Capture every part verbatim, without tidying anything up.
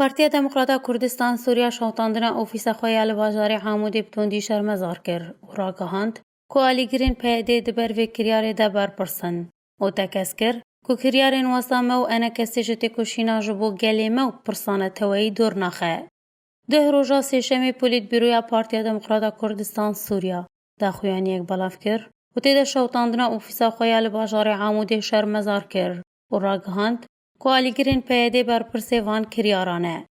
Partiya Demokrata Kurdistan Sûriya şewitandina ofîsa xwe ya li bajarê Amûdê bi tundî şermezar kir û ragihand ku alîgirên P Y D'ê di ber vê kiryarê de berpirs in û tekez kir ku kiryarên wesa me û enekesê ji têkoşîna ji bo gelê me û pirsa neteweyî dor naxe. Deh roja sêşemê Polîtbîroya Partiya Demokrata Kurdistan Sûriya daxuyaniyek belav kir û tê de şewitandina ofîsa xwe ya li bajarê Amûdê şermezar kir û ragihand ku alîgirên P Y D'ê berpirsê van kiryaran e.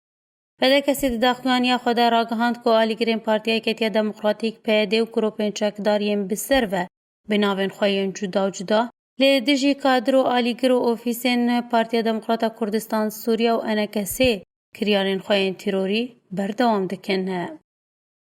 P D K'ê di daxuyaniya xwe de ragihand ku alîgirên Partiya Yeketiya Demokratîk, P Y D, û grûpên çekdar yên bi ser ve bi navên xwe yên cuda cuda, li dijî kadir û alîgir û ofîsên Partiya Demokrata Kurdistan Sûriya û E N K S kiryarên xwe yên terorî berdewam dikin.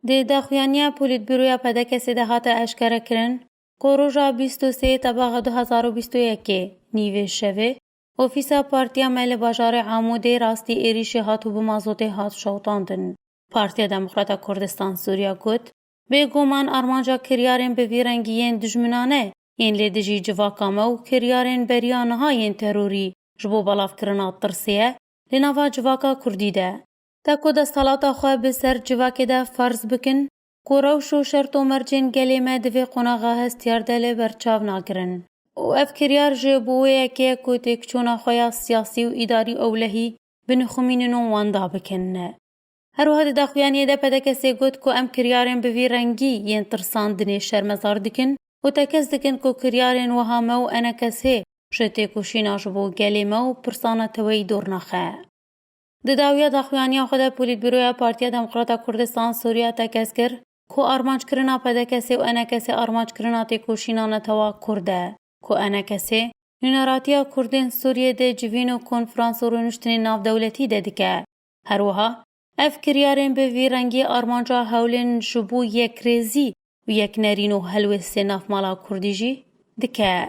Di daxuyaniya Polîtbîroya P D K'ê de hate eşkere kirin ku roja bîst û sê Tebaxa du hezar û bîst û yekê nîvê şevê ofîsa partiya me li bajarê Amûdê rastî êrîşê hat û bi mazotê hat şewitandin. Partiya Demokrata Kurdistan Sûriya got, bêguman armanca kiryarên bi vî rengî yên dijminane yên li dijî civaka me û kiryarên beriya niha yên terorî ji bo belavkirina tirsê ye li nava civaka kurdî de. Te ku desthilata xwe bi ser civakê de ferz bikin ku rewş û şert û mercên gelê me di vê qonaxa hestiyar de li ber çav nagirin û ev kiryar ji bo wê yekê ye ku têkçûna xwe ya siyasî û îdarî ewlehî bi nixumînin û wenda bikin. Her wiha di daxuyaniyê de P D K'ê got ku em kiryarên bi vî rengî yên tirsandinê şermezar dikin û tekez dikin ku kiryarên wiha me û E N K S ji têkoşîna ji bo gelê me û pirsa neteweyî dor naxe. Di dawiya daxuyaniya xwe de Polîtbîroya Partiya Demokrata Kurdistan Sûriya tekez kir ku armanckirina P D K'ê û E N K S armanckirina têkoşîna netewa Kurd e, ku E N K S nûneratiya Kurdên Sûriyê di civîn û konferans û rûniştinên navdewletî de dike. Her wiha ev kiryarên bi vî rengî armanca hewlên ji bo yekrêzî û yeknerîn û helwêstên navmala Kurdî jî dike.